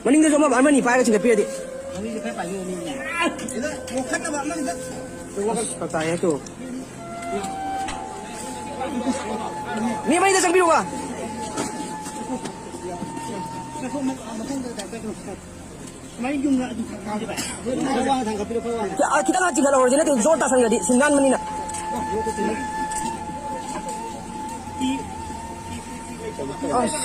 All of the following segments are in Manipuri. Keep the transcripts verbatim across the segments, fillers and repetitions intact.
ꯃꯅꯤꯡꯗꯁꯨ ꯑꯃ ꯑꯃꯅꯤ ꯄꯥꯏꯔꯒ ꯆꯤꯡꯈꯠꯄꯤꯔꯗꯤ꯫ ꯑꯁ, ꯐꯔꯛ ꯇꯥꯏꯍꯦ ꯇꯨ꯫ ꯃꯤ ꯃꯅꯤꯡꯗ ꯆꯪꯕꯤꯔꯨꯕ꯫ ꯁꯨꯃꯥꯏꯅ ꯌꯨꯡꯅ ꯑꯗꯨꯝ ꯊꯥꯡꯒꯠꯄꯤꯔꯣ꯫ ꯈꯤꯇꯪ ꯍꯥꯟ ꯆꯤꯡꯈꯠꯍꯧꯔꯁꯤ, ꯅꯠꯇꯦ, ꯖꯣꯔ ꯇꯥꯁꯟꯈ꯭ꯔꯗꯤ ꯁꯤꯡ ꯅꯥꯟꯕꯅꯤꯅ꯫ ꯑꯁ꯫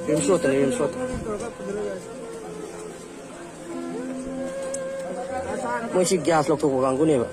ꯔꯤꯝꯁ ꯔꯣꯗꯇꯅꯤ, ꯔꯤꯝꯁ ꯔꯣꯗꯇ꯫ ꯃꯣꯏꯁꯤ ꯒ꯭ꯌꯥꯁ ꯂꯧꯊꯣꯛꯄ ꯀꯥꯡꯕꯨꯅꯦꯕ꯫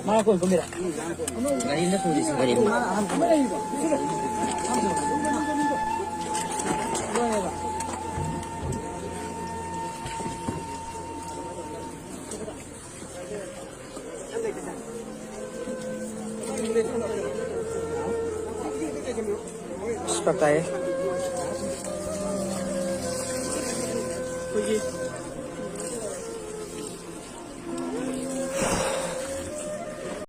ꯃꯥꯅ ꯀꯣꯟ ꯀꯨꯝꯃꯤꯔꯥ? ꯒꯥꯔꯤ ꯑꯃꯗ ꯄꯨꯔꯤꯁꯤ ꯒꯥꯔꯤ ꯑꯃ꯫ ꯑꯁ, ꯐꯔꯛ ꯇꯥꯏꯌꯦ꯫